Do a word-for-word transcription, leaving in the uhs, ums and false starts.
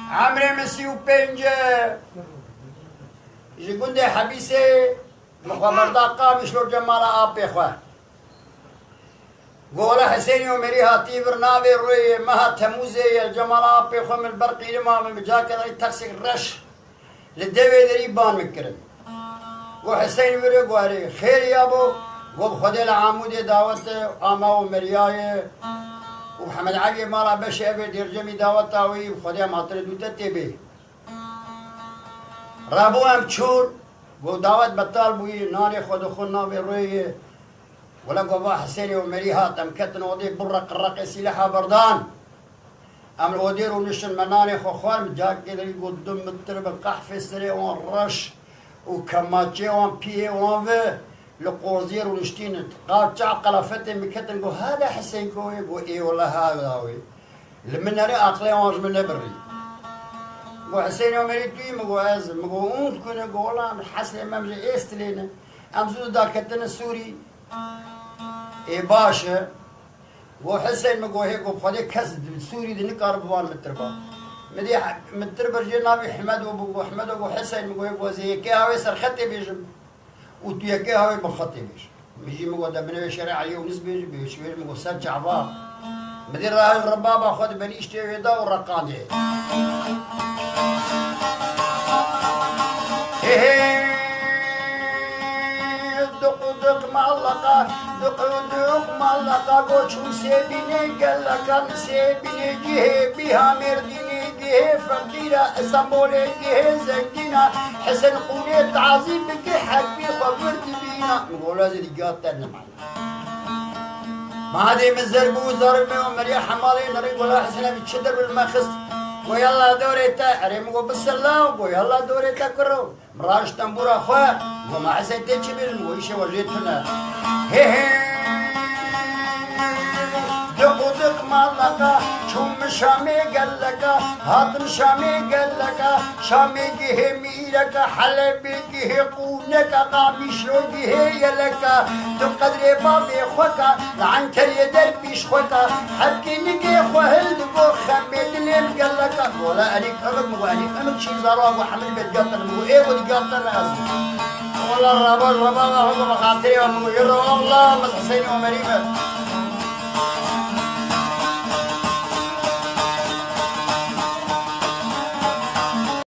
Emrê min sî û pênc e. Ji gundê Hebîsê min xwe berda Qamişlo cemala apê xwe. Gola Hesênî Omerî hatî vir navê rûyê meha Temûzê ye, cemala apê xwe min li ber qîrima min bi cakê texsek reş li devê derî ban min kirin. Go Hesên were, go erê, xêr ya bo, go bi Xwedê li Amûdê dawet e, ama û meriya ye. Û Mihemed Eliyê mala beşê evê dêrcemî daweta wî, bi Xwedê em hatine dû te tê bê. Rabû em çûn, go dawet betal bûyî, nanê xwe dixwin navê rûyê. Wela go va Hesênê Omerî hat, em ketin odê burre qirreqê sîleha berdan. Em li odê rûniştin, me nanê xwe xwar, min cakê derî got, du mitir bi qehfê serê wan reş û kemaçê wan piyê wan ve li qoziyê rûniştîn. Qav çav qelafetê min ketin, got, hada Hesên ko ye? Got, ê wele hada wê. Li min nere aqlê wan ji min nebirî. Got, Hesên Omerî tu yî? Min got, ez. Min got, ûn kune? Got, wela em heslê me ji êstilê ne. Em zû daketine Sûrî. Ê baş e. Go Hesên, min go hê, go Xwedê kes di Sûrî de nikare bi wan mitir ba. Min dê mitir bir jê navê Hmedo bû, go Hmedo, go Hesên, min go hê, go ez ê yekê hawê serxetê bêjim û tu yekê hawê binxetê bêj. Min jî min go de binê wê şerê Elî Yûnis bêj, bêj, bêj, min go ser çava. Min dê rahil rebaba xwe di benîştê wê da û reqandê. Hê hê. Duq û duq mallaka, duq û duq mallaka, go çû sêbînê geleka, sêbînê cihê bîha Mêrdînê, cihê feqîra Îstanbulê, cihê zengîna Hesen Qûnê, tazî bike hek bî xwe vir dibîna. Min go lazê dî giya te nima. Madê min zer bû, zarê me û meriya hemalê nerê gola Hesene bi çi der bil me xist. Go yalla dorê te, erê min go bi selaw, go yalla dorê te kuro. Min raş tembûra xwe, go ma Hesê tê çi bêjim, go îşê we jê tune. Hê hê. Diq û diq mallaka, çûm Şamê geleka, hatim Şamê geleka, Şamê cihê mîreka, Helebê cihê qûneka, Qamişlo cihê yeleka, tu qedrê bavê xwe ka, li Enkerê der pîş xwe ka, hevkê nigê xwe hildi go xemê dilê min geleka. Gola Elî Emik, min go Elî Emik çî zaro, go hemil bê digatin, min go ê go digatin ez. Gola raba, raba, raba, xatirê min go yê raba, Allah, min Hesênî Omerî me.